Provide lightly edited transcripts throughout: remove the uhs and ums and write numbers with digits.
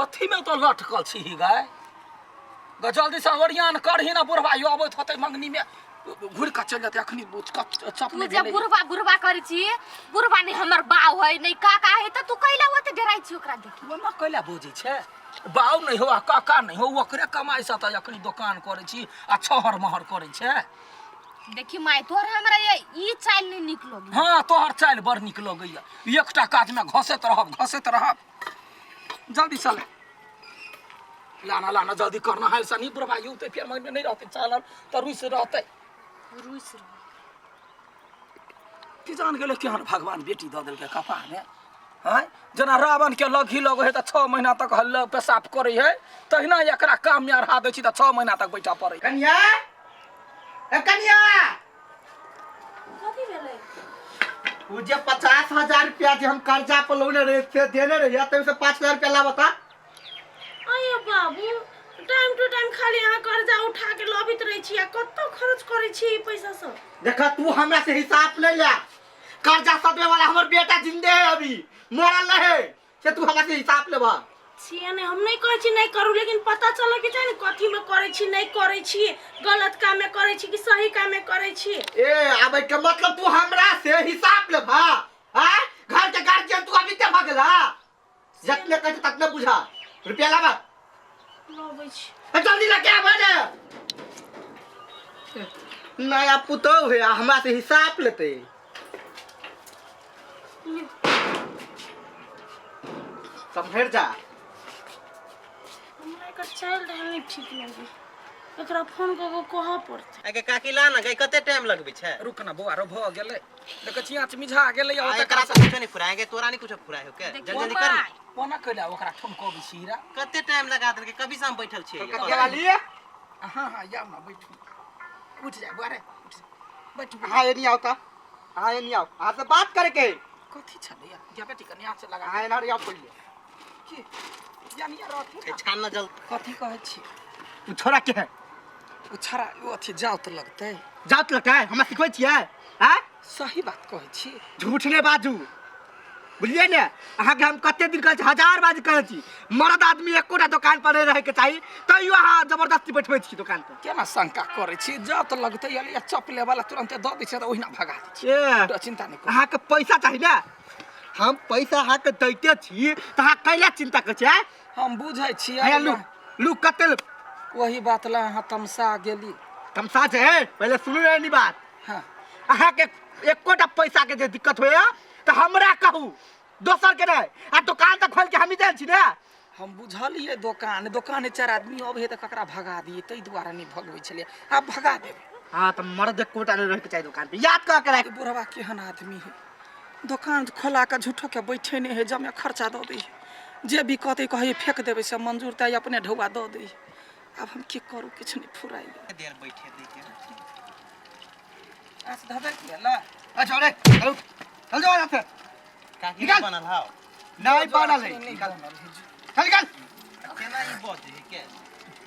कथीमे तो लटकल छी गाय ग जल्दी से ओरियान करही ना बुढ़वा यो अबैत होतै मंगनीमे घुरि कऽ चलि जेतै अखनी चप तू नहि जे भेलै। बुढ़बा बुढ़बा करै छी बुढ़बा नहि हमर बाउ है नहि काका है तऽ तू कैला ओते डराइ छी ओकरा देखी ओना कैला बजै छै बाउ नहि हो आ काका नहि हो ओकरे कमाइ से तऽ अखनी दोकान करै छी आ छहर महर करै छै देखी माय तोहर हमरा ये ई चालि नहि नीक लगै हँ तोहर चालि बड़ नीक लगैया एकटा काजमे घसैत रहब घसैत रहब जल्दी चल लाना लाना जल्दी करना है सनी बुढ़वा यौ तऽ फेर महीने नहीं रहते चलल तऽ रुसि रहते रुसि रहल। की जान गेलै केहन भगवान बेटी दऽ देलकै कपारमे आँय जेना रावणके लघी लगै है तऽ 6 महीना तक हल्ला पेशाब करै है तहिना एकरा काममे अढ़ा दै छी तऽ 6 महीना तक बैठऽ पड़ै है। कनिया ए कनिया कथी भेलै उ जे 50,000 रुपया जे हम कर्जा पर लौने रहे से देने रहिए तब से 5,000 रुपया लाबता अये बाबू टाइम टू टाइम खाली अहाँ कर्जा उठा के लबैत रहै छी आ कतऽ खर्च करै छी ई पैसा सब देखा तू हमरा से हिसाब नहीं ले कर्जा सदवे वाला हमर बेटा जिंदे है अभी मरल नहीं है से तू हमरा से हिसाब लेबा छियै नहि हम नहि कहै छी नहि करू लेकिन पता चलऽ के चाही ने कथीमे करै छी नहि करै छी गलत काममे करै छी कि सही काममे करै छी ए आबै के मतलब तू हमरा से हिसाब लेबा आय घर के गार्जियन तू अभी ते भऽ गेला जतने कहै छै ततने बुझा रुपया लाबा लबै छी ए, जल्दी लके आबा ने नया पुतोह है आ हमरा से हिसाब लेते सम्हर जा हमरा एकर चालि ढाल नहि ठीक लगै एकरा फोन कऽ कऽ कहऽ पड़तै आगे काकी ला ना गई कते टाइम लगबै छै रुक ना बौआ रो भऽ गेलै देखै छी आँच मिझा गेलै आ, ओतऽ एकरा तऽ कुछो नहीं फुराएंगे तोरा नहीं कुछो फुराए हो के जल्दी जल्दी कर ना। कोना कैला ओकरा ठुमकबै छी रा कते टाइम लगा देलकै कभी से हम बैठल छियै कलकतिया वाली हाँ हाँ जाउ ना बैठू उठ जा बौआ रे उठ जा बैठू अहाँ एनी आओ ता अहाँ एनी आओ अहाँ से बात करे के कथी छलैया जा बेटी कनि आँच लगा अहाँ एना आओ पहिले की यानी रहथु ए, छान ना जल्द कथी कहै छी उ छोरा के है ओ छड़ा ओ अथी जाउ तऽ लगतै जात लगता है हमरा सिखबै छियै आँय सही बात कहै छी झूठ नहि बाजू बुझलियै ने अहाँके हम कते दिन कहै छी हजार बार कहै छी मर्द आदमी एकोटा दोकान पर नहि रहैके चाही तैयो अहाँ जबरदस्ती बैठबै छी दोकान पर केना शंका करै छी जाउ तऽ लगतै अलिया चपले वाला तुरन्ते दऽ दै छै तऽ ओहिना भगा दै छै ए तऽ चिन्ता नहि करू अहाँके पैसा चाही ने हम पैसा अहाँके दैते छी तऽ अहाँ कैला चिन्ता करै छी आँय हम बुझै छियै हैया लू लू कते लू? ओही बात लए अहाँ तमसा गेली तमसा छै हे, पहिले सुनू ने ई बात हाँ अहाँके एकोटा पैसा के जे दिक्कत होइए तऽ हमरा कहू दोसर के नहि आ दोकान तऽ खोल के हमही देल छी ने हम बुझलियै दोकान दोकान चारि आदमी अबै है तऽ ककरा भगा दियै ताहि दुआरे नहि भगबै छलियै आब भगा देबै हाँ तऽ मर्द एकोटा नहि रहैके चाही दोकान पे याद कऽ के राख ई बुढ़वा केहन आदमी है दोकान खोला कऽ झूठो के बैठे नहि है जमे खर्चा दऽ दै है जे भी कहतै कहै फेंक देबै से मंजूर तऽ अपने ढौआ दऽ दै है आब हम की करू किछु नहि फुराइए देर बैठे दै के आँच धधक गेल अच्छा रे चल चल जाओ यहाँ से काकी निकाल। बनल हाव नहीं बनल है नहि निकाल बनल है। चल निकाल केना ई बजे है के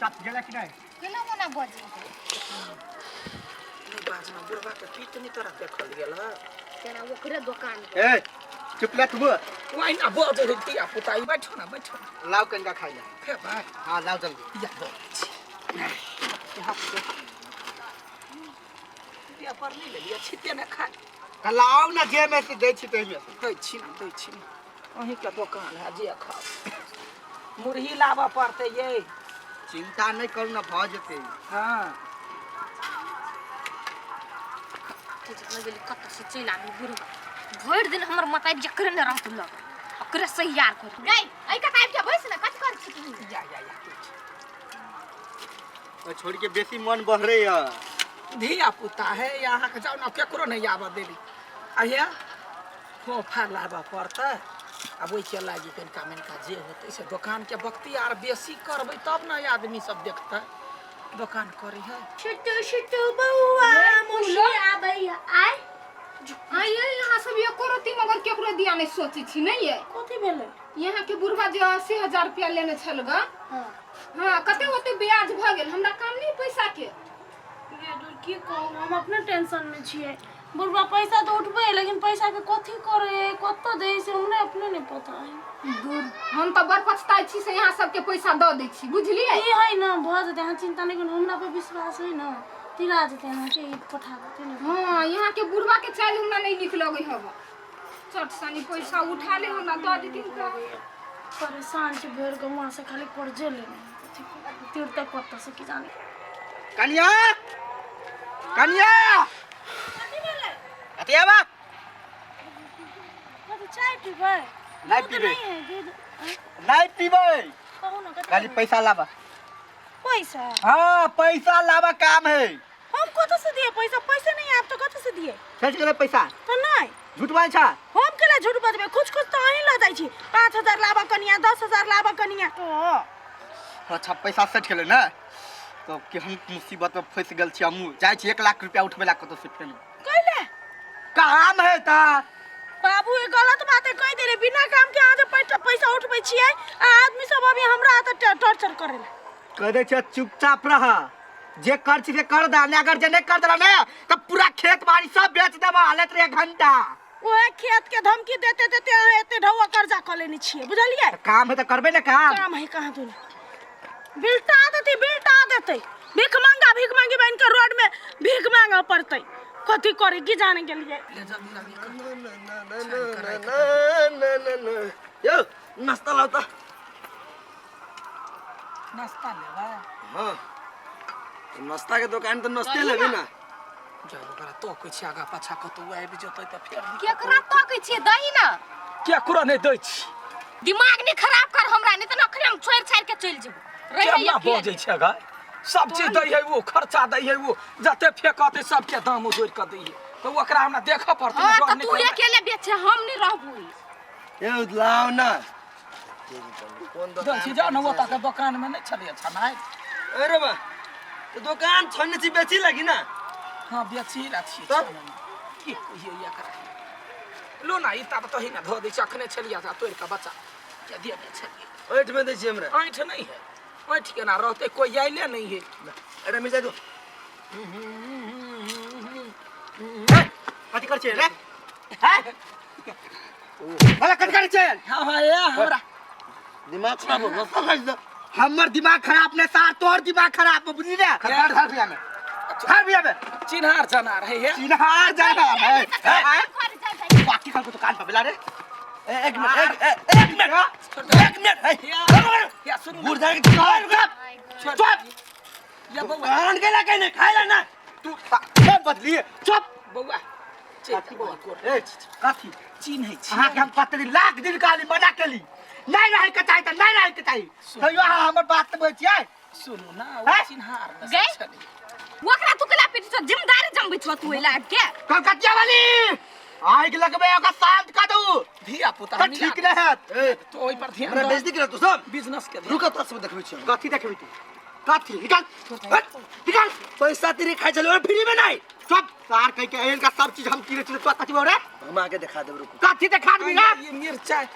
चप गेला कि नहीं केना ओना बजै नहि बाजना बुढ़वा के पीठ नहि तोरा देखल गेल है केना ओकरे दोकान ए चुप ले तू ओहिना बजै है धिया पुता ई बैठो ना बैठो ना लाओ कनिका खाइ ले खेबै हाँ लाओ जल्दी या दऽ दै छी यहाँ पे दिया पर नहि लेलियै छिते नहि खाय तऽ लाओ ना जे में से दै छी ताहि में से दै छी ने दै छी ने अहीँके दोकान है जे खाउ मुरही लाबऽ पड़तै ये चिंता नहीं करू ना भऽ जेतै हँ गेली कतऽ से चलि आबी बुढ़वा भरि दिन हमर माता जकरे ने रहत लग ओकरे सहियार कर गई एहि कत आबि के बैस ने कथी करै छी तू जा जा जा ओ छोड़ के बेसी मन बढ़ रही है धिया पुता है या अहाँके जाउ ने केकरो नहि आबऽ देली आ खोफा लाबऽ पड़तै आब ओहिके लागि कनिका मनिका जे होतै से दोकानके बख्ती आर बेसी करबै तब ने आदमी सब देखतै दोकान करी है छोटू छोटू बौआ मौसी आबैया आय आइए यहाँ सब एको रत्ती मगर केकरो दिया नहीं सोचे छी नहीं ये कथी भेलै यहाँ के बुढ़वा जे 80,000 रुपया लेने छल ग हाँ कते ओते ब्याज भ गेल हमरा काम नहीं पैसा के ये दूर की कहू हम अपने टेंशन में छियै बुढ़बा पैसा तो उठबै है, लेकिन पैसा के कथी करे कतऽ दै से हमरा अपने नहीं पता है। दूर हम तऽ बड़ पछताइ छी से यहाँ सबके पैसा दऽ दै छी बुझलियै। ई है ना भऽ जेतै, अहाँ चिंता नहीं करू, हमरा पर विश्वास है ना, तिरा जेतै अहाँके, ई पठा देतै ने। हाँ यहाँ के बुढ़वा के चालि हमरा नहीं नीक लगै हब। चट सनी पैसा उठा ले हमरा दऽ देथिन तऽ। परेशान छी भरि गाँव से खाली कर्जे लेने तीर तक कतऽ से की जाने। कनिया कनिया कथी आबा? कथी चाय पीबै? नहीं दूध पीबै। नहीं है दूध आँय? नहीं पीबै। कहू ना कथी खाली लेबै? पैसा लाबा। पैसा? हाँ पैसा लाबा काम है। हम कतऽ से दिए पैसा? पैसा नहीं आप तो कतऽ से दिए? सच गेलै पैसा? तऽ नहीं। झूठ बाजै छा? हम केला झूठ बजबै? कुछ कुछ तऽ अहीं लऽ जाइ छी, 5000 लाबऽ कनिया, 10,000 लाबऽ कनिया। तो अच्छा पैसा सटि गेलै ने, तो केहन मुसीबत में फंसि गेल छी हमहूँ। जाइ छी 1 लाख रुपया उठबै ला कतौ से फेर। कैले काम है ता बाबू, ई गलत बात है कहि देले, बिना काम के अहाँ जे पैसा उठबै छियै आ आदमी सब अभी हमरा एतऽ टॉर्चर करेला। कह दै छै चुपचाप रह, जे कर छी से कर दे, अगर जे नहीं कर देला ने तो पूरा खेत बाड़ी सब बेच देबा, हालत रहे घंटा। ओहे खेत के धमकी देते देते अहाँ एते ढौआ कर्जा कऽ लेने छियै, बुझलियै? तऽ काम है तऽ करबै ने काम। काम है कहाँ दून बिलटा देतै, बिलटा देतै, भीख मांगा भीख मांगी बन के रोड में भीख मांगऽ पड़तै। कथी करे की जाने के लिए। ले जल्दी जल्दी कर। यौ नाश्ता लाउ तऽ। नाश्ता लेबै? हाँ नाश्ता के दोकान तऽ नाश्ते लेबै ना। जब ओकरा तोकै छी आगा पाछा कतौ आबि जेतै तऽ फेर केकरा तकै छियै? दही ना। केकरो नहि दै छी। दिमाग नहीं खराब कर हमरा, नहीं तऽ अखने हम छोड़ि छाड़ि के चलि जेबो। रहि रहि केना अकेले। बजै छै गै? सब चीज दै है ओ, खर्चा दै है ओ, जते फेकतै सबके दाम जोड़ि कऽ दै है, तऽ ओकरा हमरा देखऽ पड़तै ने, हाँ डर तऽ नहि तू करबै। अकेले बेचे, हम नहीं रहबो। यौ लाउ ना। कोन दै छी दोकान? जाउ ने, ओतऽ के दोकानमे नहि छलैए छनाइ। अरे बा तऽ दोकान छोड़ने छी बेची लगी ना। हाँ बेची ला छी। तब? की कहियै एकरा? लो ना ई ताब तही ना धऽ दै छी, अखने छलियै से तोड़ि कऽ बच्चा के देने छलियै। ऐठ में दै छी हमरा। ऐंठ नहीं है, ऐंठ केना रहतै, कोई आयले नहीं है। अरे मिर्चा दो। कथी करै छियै रे? हैं? भला कथी करै छियै? हाँ हाँ ए हमरा दिमाग खराब हो नाश्ता खाइ छी। हमर दिमाग खराब ने सार, तोहर दिमाग खराब हो, बुझली ने? धर धर बिया में, धर बिया में। चिन्हार जनार है हे। चिन्हार जनार है। हैं? घर जा जा। बाकी खान को दुकान पर बेला रे। ए, एक मिनट, एक एक मिनट एक मिनट ए, या सुनू बुढ़ जाके चुप चुप। या बौआ दुकान गेला के नहीं खाइला ना। तू फेर बदली चुप। बौआ चलि जा बौआ कोर। ए कथी चिन्है छी अहाँके? हम कते लाख दिन कहली मना केली, नहीं रहे के चाही तऽ नहीं रहे के चाही, तैयो अहाँ हमर बात नहि बुझै छियै। सुनू ना ओ हैं? चिन्हार मे गै? से छलै। ओकरा तू केला पीटी छौ? जिम्मेदारी जमबै छौ तू एला आबि के? कलकतिया वाली आगि लगबै, ओकरा शांत कऽ दू। धिया पुता तऽ ठीक नहि हैत। ए तो ओहि पर ध्यान हमरा दऽ। बेइज्जती करा तू सब। बिजनेस के ध्यान। रुक तोरा सब देखबै छियौ। कथी देखबी तू? कथी? निकाल हट, निकाल। पैसा तेरे खाइ छलै फ्री में नहीं। चुप सार कह के एहन का सब चीज हम किने छलै, तोरा कथी रे? हम आके देखा देब रुकू। कथी देखा देबी रे? ये मिरचाई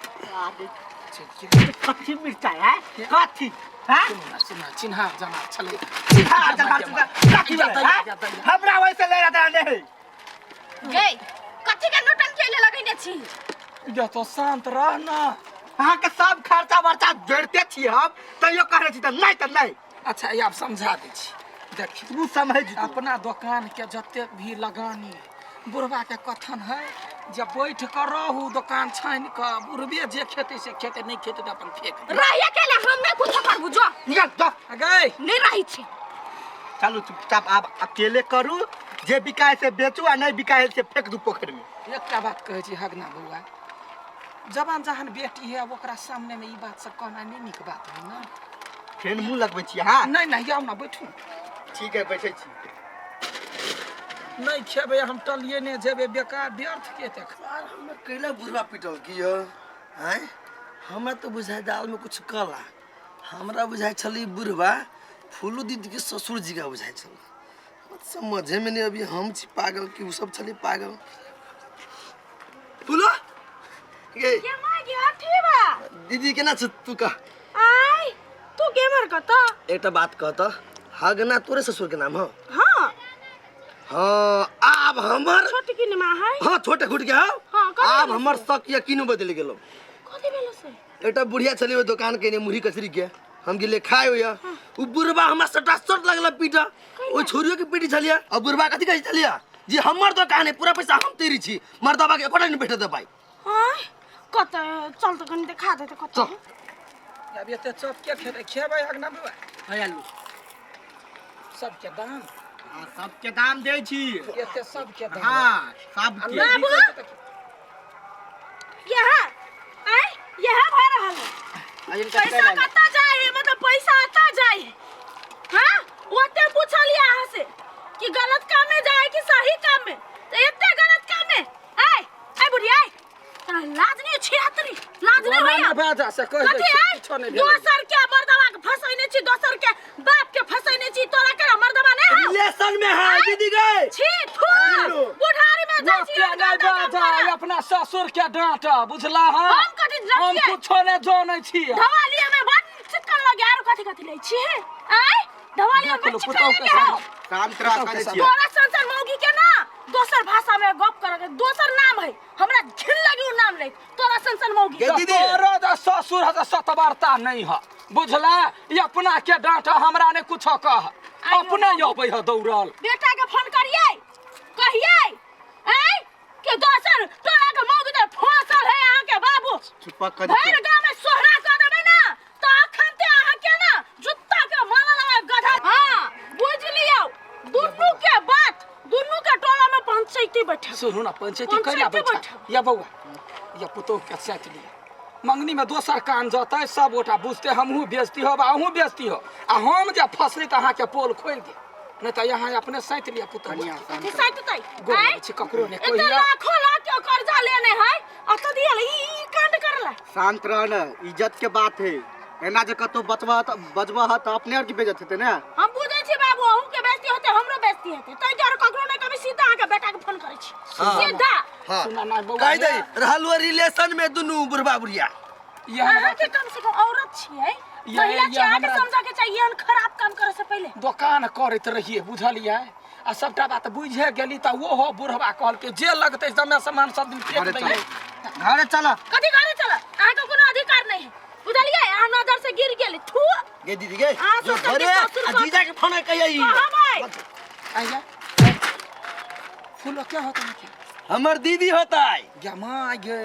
कथी मिरचाई है? कथी हैं? सुनू ना सुनू ना, चिन्हार जनार छलै। चिन्हार जनार कथी भेलै, हैं? हमरा वैसे ले रहता नहीं। गै कथी के नौटंकी एले लगैने छी? या तो शांत रह ना। अहाँके सब खर्चा वर्चा जोड़ते छी हम, तैयो कहै छी तऽ नहि तऽ नहि। अच्छा ये आब समझा दै छी, देखी तू समझ तू। अपना दोकान के जतेक भी लगानी है, बुढ़वा के कथन है जे बैठ कर रहू दोकान छानि कऽ, बुढ़बे जे खेतै से खेतै, नहि खेतै तऽ अपन फेक देतै। रहि अकेले, हम नहीं कुछो करबू, जो निकल जा। गै नहीं रही छी। चलू चुपचाप आब अकेले करू, जे बिकाय से बेचू आ नहीं बिकाय से फेंक दू पोखरि में। एकटा बात कहै छी हगना बौआ, जवान जहन बेटी है ओकरा सामने में ई बात सब कहना नहीं नीक बात है ना। फेन मुँह लगबै छी अहाँ? नहीं नहीं आउ ना बैठू। ठीक है बैठै छी। नहीं खेबै हम टलिए नहीं जेबै, बेकार व्यर्थ के देख। यार हमरा कैला बुढ़वा पिटल की यौ आँय? हमरा तऽ बुझाइ दाल में कुछ कला, हमरा बुझाइ छलै बुढ़वा फूलू दीदी के ससुर जी का बुझाइ छल। समझे में नहीं अभी हम छी पागल कि उ सब छलै पागल। फूलो गे के माय गे अथी बा दीदी केना छ तू कह? आय तू केमर कत? एकटा बात कह त, हगना तोरे ससुर के नाम हो? हाँ। हाँ आब हमर छोट की नमा है। हाँ छोटे घुट के हाँ। हाँ, कथी आब भेलै हमर से? शक यकीन बदलि गेलो। कथी भेलो से? एकटा बुढ़िया छलै ओहि दुकान के मुरही कचरी के, हम गेलियै खाय होइया, उ बुढ़बा हमरा सटा सट लगल पीटा, ओहि छोरियो के पीटी छलियै। आ बुढ़बा कथी कहै छलियै जे हमर दुकान है पूरा पैसा हम तेरी छी, मर्दबा के एकोटा नहीं बैठे देबै। हाँ कत चल त कनी देखा दे त कत। चल। अब एते चप के खेबै खेबै अगना बौआ। है आलू सबके दाम। हाँ सबके दाम दै छी। एते सबके दाम। हाँ सबके। आ बाबू। यहाँ आय यहाँ भऽ रहल है। पैसा कतऽ जाय है, मतलब पैसा आता जाय है। हाँ ओते पूछलियै अहाँ से कि गलत काम में जाय कि सही काम में, तो एते गलत काम में आय आय बुढ़िया आय, तोरा लाज नहीं छियातरी लाज नहीं होइया? ना बाजा से कहि दै कथी छी आय किछो नहि भेलै। दोसर के मर्दवा के फसैने छी, दोसर के बाप के फसैने छी, तोरा के मर्दवा नहीं हौ? रिलेशन में है दीदी गए। छी थू बुढ़ारी में जाइ छी के नहि गन्दा काम बाजा करऽ। अपना ससुर के डांट बुझला हँ। हम कथी हम रखिए? कुछो नहि जानै छी। धवालिया में बड़ चिकन लगे आरो कथी कथी लै छी हे? आय धवालिया में बड़ चिकन पुतहु के लगे हौ। काम तोरा करै छियै। तोरा संसार मौगी के ना दोसर भाषा में गप करे के दोसर नाम है, हमरा घिन लगी उ नाम ले तोरा संसार मौगी। गे दीदी। तोरो जे ससुर है सतवार्ता नहीं है बुझला, ई अपना के डांट हमरा ने कुछो कह, अपने अबै है दौड़ल। बेटा के फोन करिए कहिए आय के दोसर तोरा के मौगी ते फसल है अहाँ के बाबू। चुप कर भरि गाँव में सोहरा कर देबै ना तो अखन ते अहाँ के ना जुत्ता के माला लगा गधा। हाँ बुझ लियौ दुनू के बात दुनू के टोला में पंचायती बैठे। सुनू ना पंचायती कैला पंचायती बैठा या बौआ या पुतोह के साथ लिया मंगनी में दोसर कान जतै सब गोटा बुझते हमहूँ बेजती होब अहूँ बेजती हो, आ हम जे फसली तऽ अहाँके पोल खोलि दे, नहीं तऽ यहाँ अपने सैत लिया पुतोह। कथी सैततै? गोर आँय? लगै छी ककरो नहि एते कहिया। लाखों लाख के कर्जा लेने है अत दियल ई कांड करला। शांत रह न, इज्जत के बात है, एना जे कतौ बचबह त बजबह त अपने आर के बेइज्जत हेतै ने। हम बुझै छी बाबू अहूँ के बेइज्जती होतै हमरो बेइज्जती हेतै, तै दुआरे ककरो नहि कहबै, सीधा अहाँके बेटा के फोन करै छी सीधा। हाँ सुना ना बौआ, कहि दे रहल रिलेशन में दुनू बुढ़बा बुढ़िया। ई हमरा अहाँके कम से कम औरत छियै, महिला ये छियै, अहाँके हमरा- समझऽ के चाहिए एहन खराब काम करे से पहिले। दोकान करैत रहियै बुझलियै, आ सबटा बात बुझे गेली तऽ ओहो बुढ़बा कहलकै जे लगतै समय सामान सब दिन फेंक घरे दैयै। चल, घरे चल। कथी घरे चल? अहाँके कोनो अधिकार नहीं है बुझलियै, अहाँ नजर से गिर गेली थू। गे दीदी गे अहाँ जो सब घरे ससुर आ जीजा के फोन कहिया ई। कहबै। आइया फूलो क्या होता है क्या हमर दीदी होता है। गे माँ गे।